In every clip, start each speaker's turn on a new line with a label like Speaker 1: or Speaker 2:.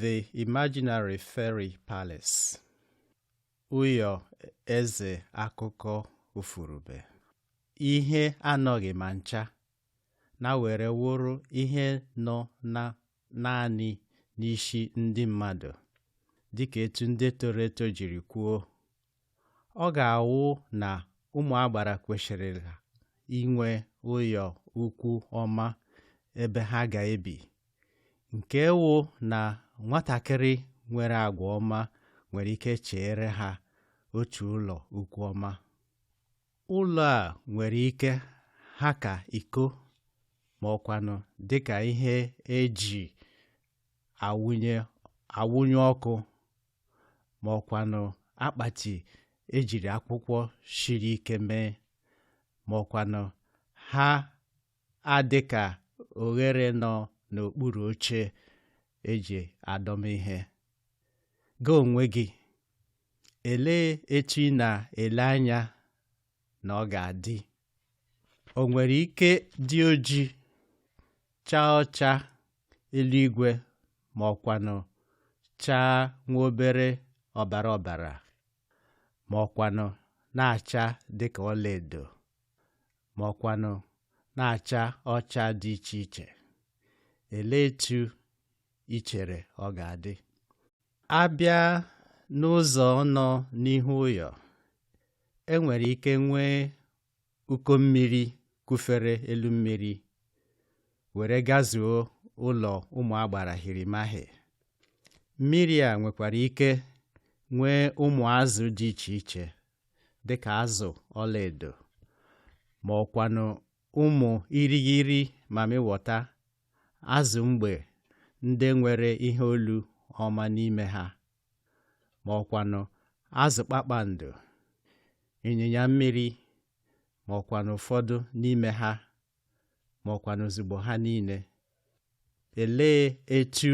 Speaker 1: The Imaginary Fairy Palace. Ụyọ eze akụkọ ufurube. Ihe anọghị ma ncha na were wụrụ ihe nọ na naanị n'isi ndị mmadụ, dịka etu ndị toro eto jiri kwuo. Ọ ga-awụ na ụmụ agbara kwesịrịla inwe ụyọ ukwu ọma ebe ha ga-ebi, nke wụ na nwatakịrị nwere agwa ọma nwere ike chere ha otu ụlọ ukwu ọma. Ụlọ a nwere ike ha ka iko ma ọkwanụ dịka ihe eji awụnye awụnye ọkụ ma ọkwanụ akpati ejiri akwụkwọ shiri ike mee, ma ọkwanụ ha adịka oghere nọ n'okpuru oche eji adọma ihe. Gị onwe gị, elee etu ị na-ele anya na ọ ga-adị? O nwere ike dị oji, chaa ọcha eluigwe, ma ọkwanụ chaa nwa obere ọbara ọbara, ma ọkwanụ na-acha dịka ọlaedo, ma ọkwanụ na-acha ọcha dị iche iche? Elee etu ị chere ọ ga-adị? A bịa n'ụzọ nọ n'ihu ụyọ, e nwere ike nwee uko mmiri kufere elu mmiri were gazuo ụlọ ụmụ agbara hirimahi. Mmiri a nwekwara ike nwee ụmụ azụ dị iche iche dịka azụ ọlaedo, ma ọkwanụ ụmụ irighiri mamịwọta, azụ mgbe ndị nwere ihe olu ọma n'ime ha, ma ọkwanụ azụ kpakpando, ịnyịnya mmiri, ma ọkwanụ ụfọdụ n'ime ha, ma ọkwanụ ozugbo ha niile. Elee etu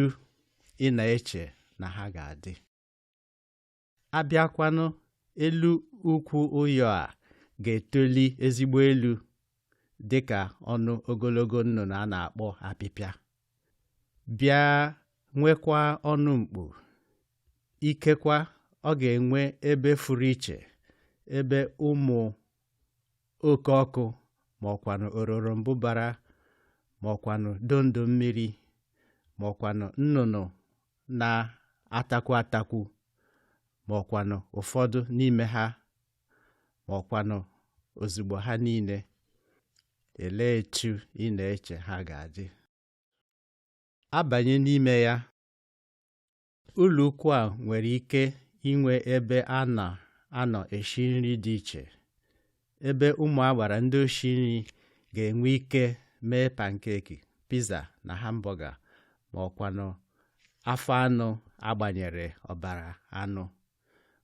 Speaker 1: ị na-eche na ha ga-adị? A bịakwanụ, elu ukwu ụyọ a ga-etoli ezigbo elu dịka ọnụ ogologo nnụnụ a na-akpọ apịpịa, bịa nwekwa ọnụ mkpu. Ikekwa ọ ga-enwe ebe furu iche ebe ụmụ oke ọkụ, ma ọkwanụ ororombụbara, ma ọkwanụ dondo mmiri, ma ọkwanụ nnụnụ na-atakwu atakwu, ma ọkwanụ ụfọdụ n'ime ha, ma ọkwanụ ozugbo ha niile. Elee etu ị na-eche ha ga-adị? Abanye n'ime ya, ụlọ ukwu a nwere ike inwe ebe a na-anọ esi nri dị iche, ebe ụmụ agbara ndị oshi nri ga-enwe ike mee pankeki, piza na hamburger, ma ọkwanụ afọ anụ agbanyere ọbara anụ,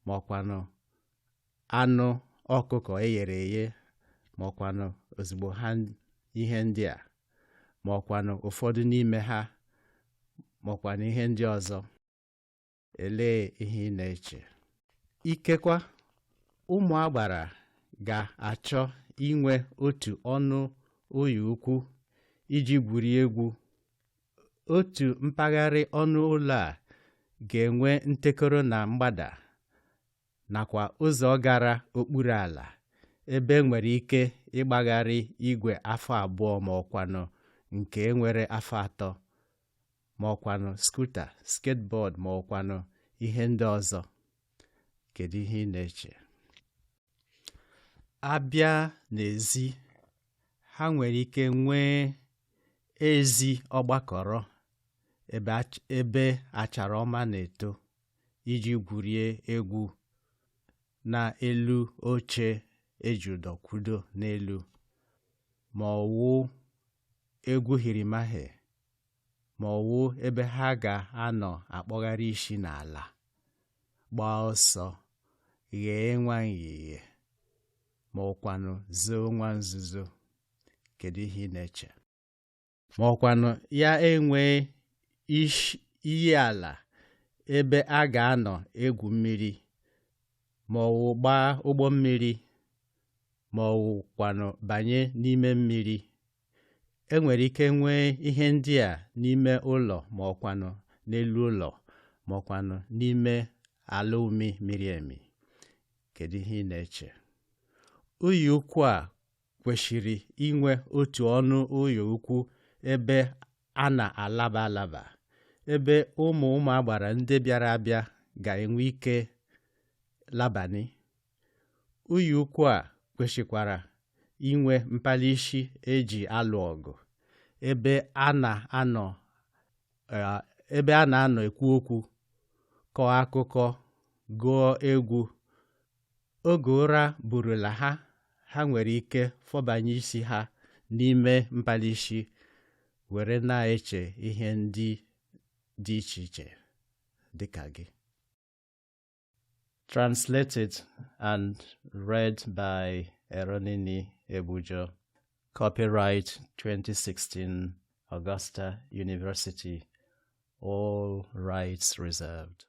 Speaker 1: ma ọkwanụ anụ ọkụkọ eghere eghe, ma ọkwanụ ozugbo ha ihe ndị a, ma ọkwanụ ụfọdụ n'ime ha, ma ọkwanụ ihe ndị ọzọ. Elee ihe ị na-eche? Ikekwa ụmụ agbara ga-achọ inwe otu ọnụ ụyọ ukwu iji gwurie egwu. Otu mpaghara ọnụ ụlọ a ga-enwe ntekọrọ na mgbada nakwa ụzọ gara okpuru ala ebe e nwere ike ịgbagharị igwe afọ abụọ, ma ọkwanụ nke nwere afọ atọ, ma ọkwanụ scooter, skateboard, ma ọkwanụ ihe ndị ọzọ. Kedu ihe ị na-eche? A bịa n'ezi, ha nwere ike nwee ezi ọgbakọrọ ebe achara ọma na-eto iji gwurie egwu n'elu oche eji ụdọ kwudo n'elu, ma ọ wụ egwu hirimahe, ma ọ wụ ebe ha ga-anọ akpọgharị isi n'ala, gbaa ọsọ, ghee nwa nghịghe, ma ọkwanụ zoo nwa nzuzo. Kedu ihe ị na-eche? Ma ọkwanụ ya enwee iyi ala ebe a ga-anọ egwu mmiri, ma ọ wụ gbaa ụgbọ mmiri, ma ọ wụkwanụ banye n'ime mmiri. E nwere ike nwee ihe ndị a n'ime ụlọ ma ọkwanụ n'elu ụlọ. maọkwanụ n'ime ala umi miri emi. Kedu ihe ị na-eche? Ụyọ ukwu a kwesịrị inwe otu ọnụ ụyọ ukwu ebe a na-alaba alaba, ebe ụmụ ụmụ agbara ndị bịara abịa ga-enwe ike labani. Ụyọ ukwu a kwesịkwara inwe mpalisi eji alụ ọgụ, ebe a na-anọ ekwu okwu, kọọ akụkọ, gụọ egwu. Oge ụra burula ha, ha nwere ike fọbanye isi ha n'ime mpalisi were na-eche ihe ndị dị iche iche dịka gị. Translated and read by Eronini Ebujo. Copyright 2016 Augusta University. All rights reserved.